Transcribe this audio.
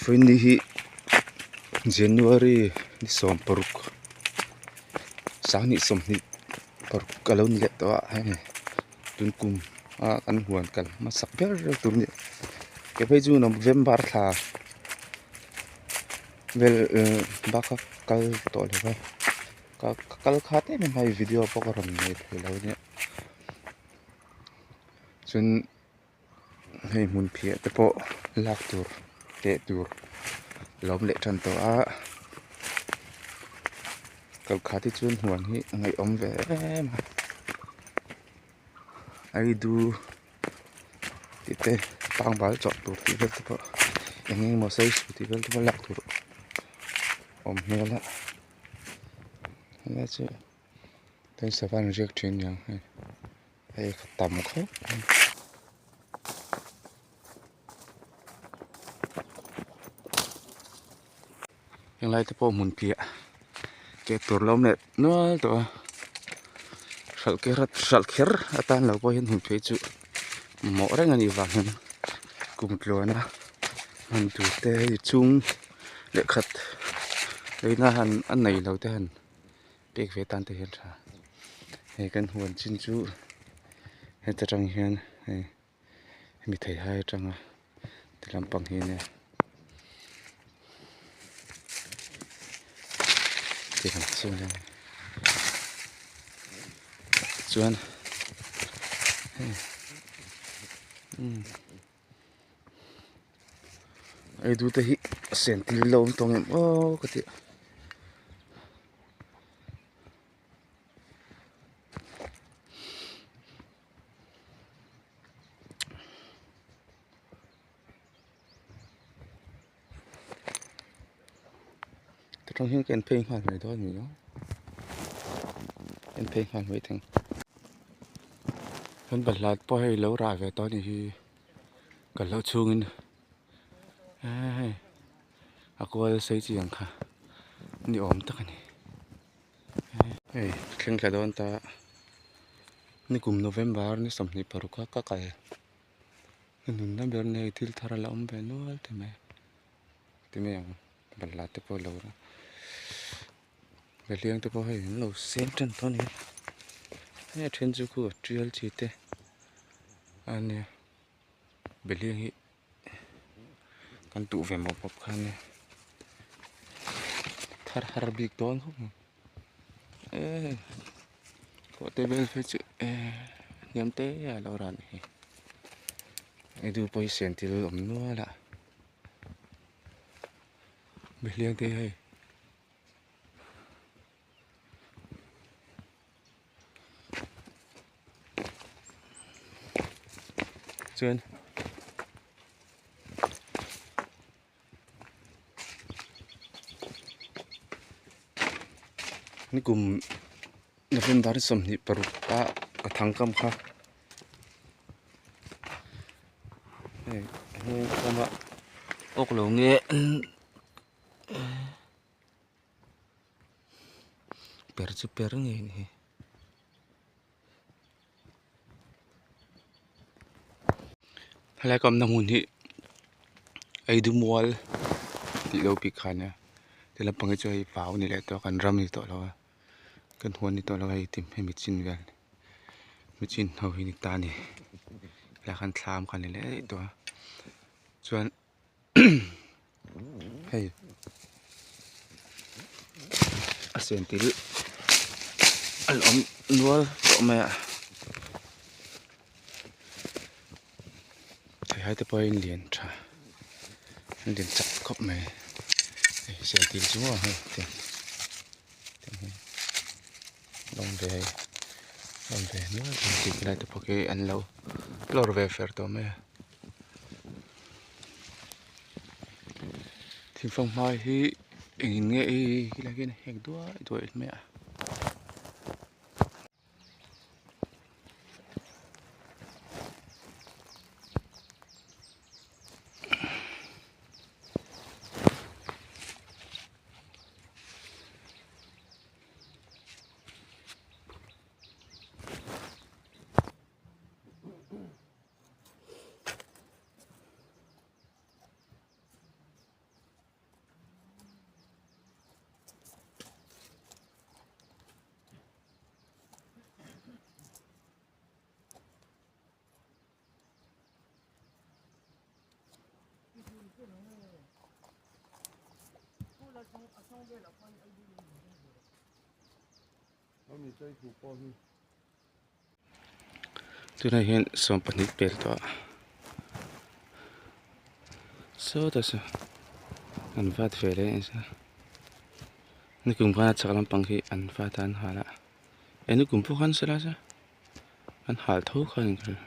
Vawiin ni hi January ni 16 sanghnih 20 paruk a lo ni leh tawh a hei tun kum a kan huan kal hmasak ber tur a ni ke phei chu November thla vel bak a kal tawh lo va ka kal khat em em a hei video pawh ka rawn nei thei lo a nia chuan. Hei hmun phiah te pawh lak tur teh tur a lo awm leh tan tawh a kalkhat hi chuan huan hi a ngaihawm ve em a aidu tih te pangbal chawh tur tih vel te pawh eng eng emaw sawi suh tih vel te pawh lak tur a awm hmel a helai chu sava an riak thin aniang hei. Hei ka tam khawp mai. Henglai te pawh hmun piah keh tur lo awm leh nual tawh a hralh kher hralh kher atan lo pawh hian hmun phei chu mamawh reng a nih vang hian kum tluana hman tur te hei chung lehkhat leina han a nei lo te han. Pek ve tan te hian tha hei kan huan chin chu heta tang hian hei hemi thei hai atanga ti lampang hi ania ti lam chu ania chuan hei umm eitu te hi sen til lo awm tawh ang em aw ka ti a. Tah hian ka en phei nghal mai dawn a ni a en phei nghal mai thei kan balhla pawh hei lo rah ve tawh a nih hi ka hloh chhungin hei. A kual sei chi ang kha ni awm tak a ni hei thleng thla dawn ta nikum November ni 26 kha ka kal ka nunna ber nei thil thar a la awm ve nual te mai ti mai ang balhla te pawh a lo behliang te pawh hei an lo siam tan tawh a ni hei a then chu khu a tial chi te a nia behliang hi. Kan tuh ve mawp mawp kha ania thar har bik dawn khawp mai eh kawh te vel phei chu eh hniam te a lo ran hi eidu pawh hi siam thil awm nual a mihliang te hei. Chuan nikum November 26 a ka thang kam kha hei hei kawma awk lo nge. Per chu per ngei a ni hi. Helai ka awmna hmun hi Eidumual tih lo bik kha a nia ti lampang hi chu hei vau a ni leh tawh a kan ram a ni tawh lo a kan huan a ni tawh lo a hei ti hemi chin vel mi chin ho hi ni ta a ni helai khan thlam kha a ni leh daih tawh a chuan. Hei a sen til a la awm nual tawh mai a theihai te pawh in lian tha an lian chak khawp mai hei sen til chu maw hei tiang tiang hi a awm ve hei a awm ve nual tih lai te pawh khi an lo lawr ve fer tawh mai a. Thingfang hmai hi engin nge i helai hian a hek duai duai mai a. Tunah hian 20 pel tawh a sawtah saw an vat ve leh nasa nikum khan a chak lampang hi an vat a an hal a eh nikum pawh khan sela sa an hal tho khan in ka hria.